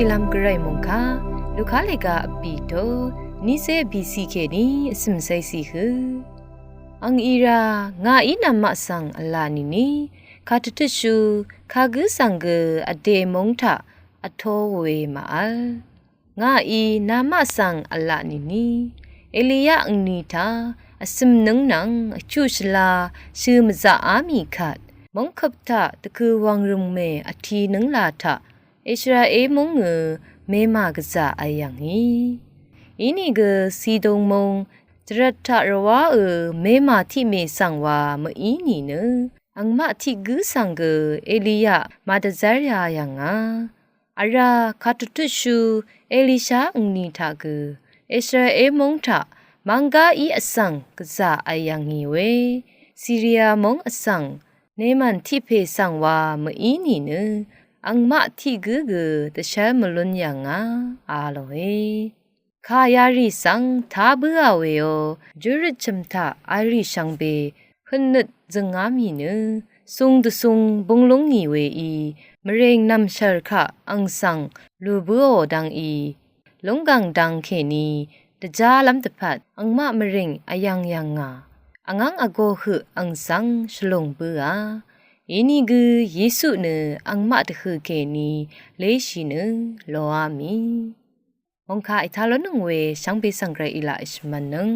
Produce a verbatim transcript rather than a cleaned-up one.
Ilam gvray mungka, luka lega api to, nise bisi keni, asim sai si hu. Ang ira, nga i namaq sang ala nini, katutushu, kagu sang gu ade mungta, ato we maal. Nga i namaq sang ala nini, Eliya angni ta, asim nung nang, achu shila, shu maza ami kat. Mungkup ta, tuku wang rum me, ati nung la ta, Israel mung ngu, mema gaza ayang i. Ini gu sidung mung, trat ta rawa u, mema ti me sang wa, me ini nu. Angmaq ti gu sang gu, Eliya, madazar ya yang a. Ara katutushu Elisha angni ta gu, Israel mung ta, mangga i asang, gaza ayang i we, Syria mung asang, Neman tipe sang wa me ini nu, angmaq ti gu gu, dashar malun yang a, alo e. Ka yari sang, ta bu a we o, jurut cham ta, ari shang be, Hvnnøt zøngá mì nø, sung dvsung bønglúng ngì we í, mvrèng nv̀mshv̀r kaq àng svng lùbǿò dv́ng í, lúnggang dv́ng kèní, dvjálv́m dvpvt, àngmaq mvrèng vyv̀ng yv̀ngà, àngv́ng vgō høq àng svng shvlùng bǿà. Inìgø Yesu nø àngmaq dvhø̀ kèní, léshì nø loá mì. Mòngkà ètá lónøng we shvngbe svng gvray í laq èshvmv̄nnøng.